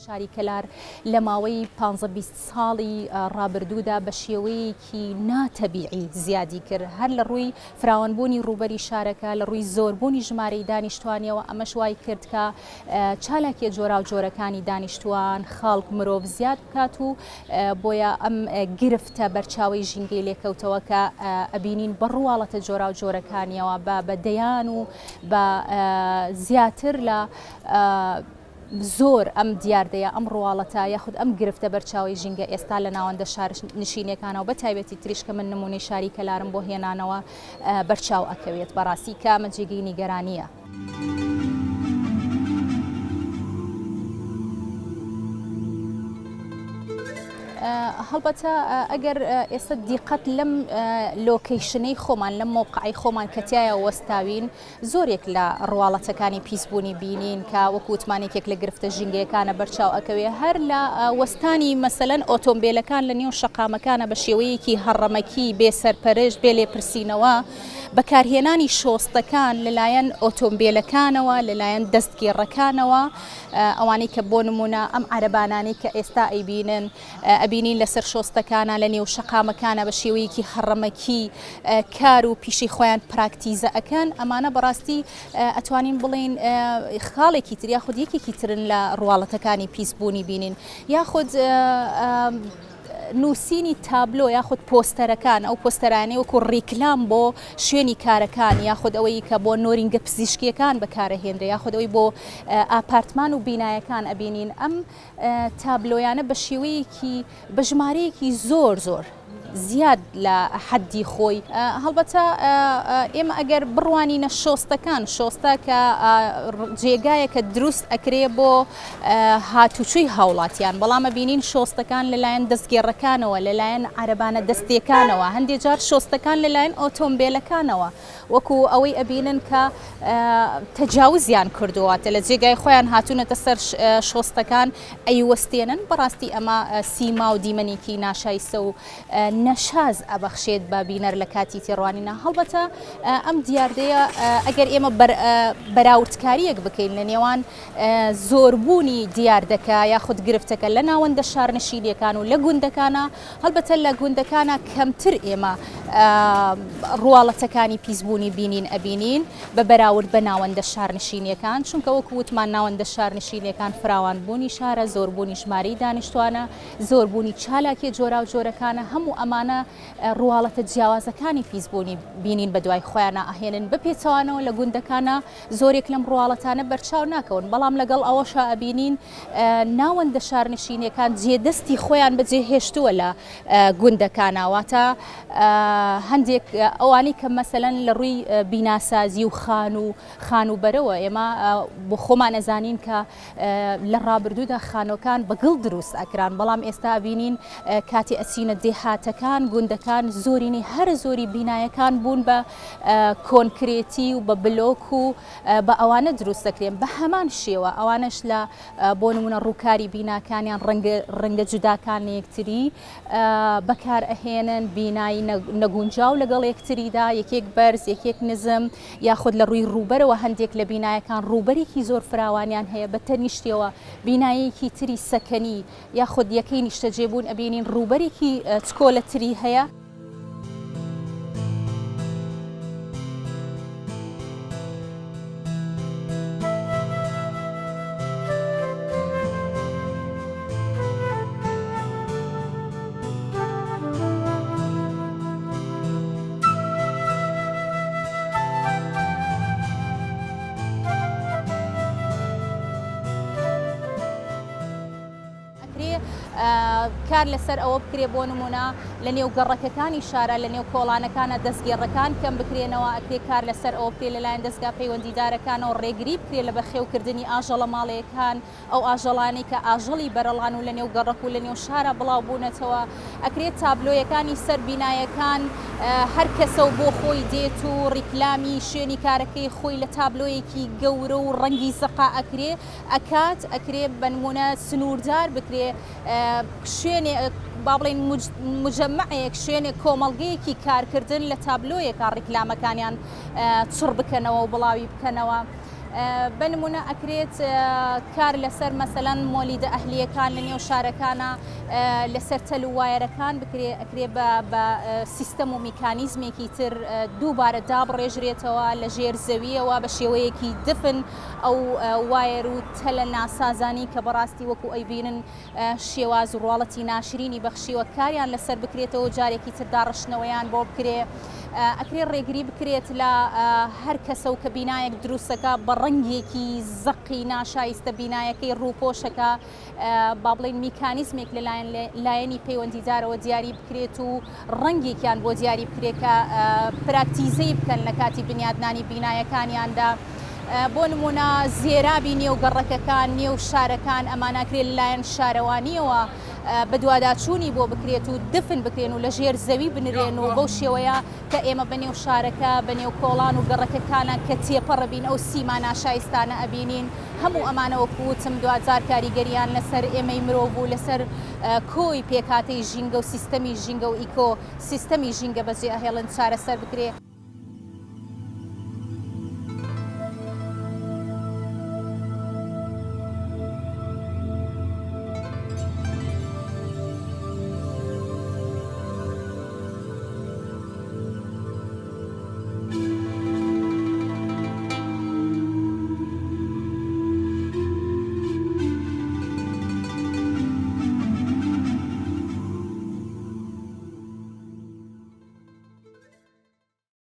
شاری کەلار لە ماوەی پانزە 20 ساڵی ڕابردوودا بە شێوەیەکی ناتەبیعی زیادی کرد هەر لە ڕووی فراوانبوونی ڕووبەری شارەکە، لە ڕووی زۆربوونی ژمارەی دانیشتوانیەوە، ئەمەش وای کرد کە چالاکیە جۆراوجۆرەکانی دانیشتوان، خەڵک، مرۆڤ زیاد بکات و بۆیە ئەم گرفتە بەرچاوەی ژینگەی لێکەوتەوە کە ئەبینین بە ڕواڵەتە جۆراوجۆرەکانیەوە بە بە دەیان و بە زیاتر لە زۆر ئەم دیاردەیە، ئەم ڕواڵەتە یاخود ئەم گرفتە بەرچاوەی ژینگە ئێستا لە ناوەندە شارنشینیەکانەوە بە تایبەتی تریش کە من نموونەی شاری کەلارم بۆ هێنانەوە بەرچاو ئەکەوێت بەڕاستی کە ئەمە جێگەی نیگەرانییە. هەڵبەتە ئەگەر ئێستا دیقەت لەم لۆکەیشنەی خۆمان لەم مەوقعەی خۆمان کە تیایا وەستاوین زۆرێک لە ڕواڵەتەکانی پیسبوونی بینین کە وەکو وتمان یەکێک لە گرفتە ژینگەیەکانە بەرچاو ئەکەوێ هەر لە وەستانی مەسەلەن ئۆتۆمبێلەکان لە نێو شەقامەکانە بە شێوەیەکی هەڕەمەکی بێ سەرپەرشت بێ لێپرسینەوە بەکارهێنانی شۆستەکان لەلایەن ئۆتۆمبێلەکانەوە لەلایەن دەستگێڕەکانەوە ئەوانەی کە بۆ نمونە ئەم عەرەبانانەی کە ئێستا ئەیبینن ئەبینین لەسەر شۆستەکانا لە نێو شەقامەکانا بە شێوەیەکی هەڕەمەکی کار و پیشەی خۆیان پراکتیزە ئەکەن ئەمانە بەڕاستی ئەتوانین بڵێین خاڵێکی تر یاخود یەکێکی ترن لە ڕواڵەتەکانی پیسبوونی بینین یاخود نووسینی تابلۆ یاخود پۆستەرەکان ئەو پۆستەرانەی وەکو ڕیکلام بۆ شوێنی کارەکان یاخود ئەوەی کە بۆ نۆرینگە پزیشکیەکان بەکارەهێنرێ یاخود ئەوەی بۆ ئاپارتمان و بینایەکان ئەبینین ئەم تابلۆیانە بە شێوەیەکی بە ژمارەیەکی زۆر زۆر زیاد لە حەدی خۆی هەڵبەتە ئێمە ئەگەر بڕوانینە شۆستەکان شۆستە کە جێگایەکە دروست ئەکرێ بۆ هاتوچوی هاوڵاتیان بەڵام بینین شۆستەکان لەلایەن دەستگێڕەکانەوە لەلایەن عەرەبانە دەستیەکانەوە هەندێک جار شۆستەکان لەلایەن ئۆتۆمبیلەکانەوە وەکو ئەوەی ئەبینن کە تەجاوزیان کردووە واتە لە جێگای خۆیان هاتوونەتە سەر شۆستەکان ئەیوەستێنن بەڕاستی ئەمە سیما و دیمەنێکی ناشایستە و نەشاز ئەبەخشێت بە بینەر لە کاتی تێڕوانینە هەڵبەتە ئەم دیاردەیە ئەگەر ئێمە بەراوردکاریەک بکەین لە نێوان زۆربوونی دیاردەکە یاخود گرفتەکە لە ناوەندە شارنشینیەکان و لە گوندەکانە هەڵبەتە لە گوندەکانا کەمتر ئێمە ڕواڵەتەکانی پیسبوونی بینین ئەبینین بە بەراورد بە ناوەندە شارنشینیەکان، چونکە وەکو وتمان ناوەندە شارنشینیەکان فراوانبوونی شارە، زۆربوونی ژمارەی دانیشتوانە، زۆربوونی چالاکیە جۆراوجۆرەکانە، هەموو ئەمانە ڕواڵەتە جیاوازەکانی پیسبوونی بینین بەدوای خۆیانا ئەهێنن، بە پێچەوانەوە لە گوندەکانا زۆرێک لەم ڕواڵەتانە بەرچاو ناکەون، بەڵام لەگەڵ ئەوەشا ئەبینین ناوەندە شارنشینیەکان جێدەستی خۆیان بەجێ هێشتووە لە گوندەکانا، واتە هەندێک ئەوانەی کە مەسەلەن لە ڕووی بیناسازی و خانوو خانووبەرەوە ئێمە بۆ خۆمان ئەزانین کە لە ڕابردوودا خانووەکان بە گڵ دروست ئەکران، بەڵام ئێستا ئەبینین کاتێ ئەچینە دێهاتەکان گوندەکان زۆرینەی هەرە زۆری بینایەکان بوون بە کۆنکرێتی و بە بلۆک و بە ئەوانە دروست دەکرێن بە هەمان شێوە ئەوانەش لە بۆ نمونە ڕووکاری بیناکانیان ڕەنگە ڕەنگە جوداکان لە یەکتری بەکار ئەهێنن بینای نەگونجاو لەگەڵ یەکتریدا یەکێک بەرز یەکێک نزم یاخود لە ڕووی ڕووبەرەوە هەندێک لە بینایەکان ڕووبەرێکی زۆر فراوانیان هەیە بە تەنیشتەوە بینایەکی تری سەکەنی یاخود یەکەی نیشتەجێبوون ئەبینین ڕووبەرێکی چکۆلەتری هەیە. ئەکرێ کار لەسەر ئەوە بکرێ بۆ نمونە لە نێو گەڕەکەکانی شارا، لە نێو کۆڵانەکانا دەستگێڕەکان کەم بکرێنەوە، ئەکرێ کار لەسەر ئەوە بکرێ لەلایەن دەزگا پەیوەندیدارەکانەوە ڕێگری بکرێ لە بەخێوکردنی ئاژەڵە ماڵێکان، ئەو ئاژەڵانەی کە ئاژەڵی بەرەڵان و لە نێو گەڕەک و لە نێو شارا بڵاو بوونەتەوە، ئەکرێ تابلۆیەکانی سەر بینایەکان هەر کەسە و بۆ خۆی دێت و ڕیکلامی شوێنی کارەکەی خۆی لە تابلۆیەکی گەورە و ڕەنگی زەقا ئەکرێ ئەکات، ئەکرێ بەنموونە سنووردار بکرێ شوێنێ با بڵێین موجەمەعێک، شوێنێک، کۆمەڵگەیەکی کارکردن لە تابلۆیەکا ڕیکلامەکانیان چڕ بکەنەوە و بڵاوی بکەنەوە. بە نمونە ئەکرێت کار لەسەر مەسەلەن مۆلیدە ئەهلیەکان لە نێو شارەکانە لەسەر تەل و وایەرەکان بکرێ ئەکرێ بە سیستەم و میکانیزمێکی تر دووبارە دابڕێژرێتەوە لە ژێر زەویەوە بە شێوەیەکی دفن ئەو وایەر و تەلە ناسازانی کە بەڕاستی وەکو ئەیبینن شێواز و ڕواڵەتی ناشرینی بەخشیوە کاریان لەسەر بکرێتەوە جارێکی تر داڕشتنەوەیان بۆ بکرێ ئەکرێ ڕێگری بکرێت لە هەر کەسە و کە بینایەک دروستەکە بە ڕەنگێکی زەقی ناشایستە بینایەکەی ڕووپۆشەکە با بڵێین میکانیزمێک لەلایەن لایەنی پەیوەندیدارەوە دیاری بکرێت و ڕەنگێکیان بۆ دیاری بکرێت کە پراکتیزەی بکەن لە کاتی بنیادنانی بینایەکانیاندا. بۆ نمونە زێرابی نێو گەڕەکەکان، نێو شارەکان ئەمانە کرێ لەلایەن شارەوانیەوە بەدواداچوونی بۆ بکرێت و دفن بکرێن و لە ژێر زەوی بنرێن و بەو شێوەیە کە ئێمە بە نێو شارەکە، بە نێو کۆڵان و گەڕەکەکانا کە تێپەڕبین ئەو سیما ناشایستانە ئەبینین. هەموو ئەمانە وەکو وتم دواجار کاریگەرییان لەسەر ئێمەی مرۆڤ و لەسەر کۆی پێکهاتەی ژینگە و سیستەمی ژینگە و ئیکۆ سیستەمی ژینگە بەجێ ئەهێڵن چارەسەر بکرێ.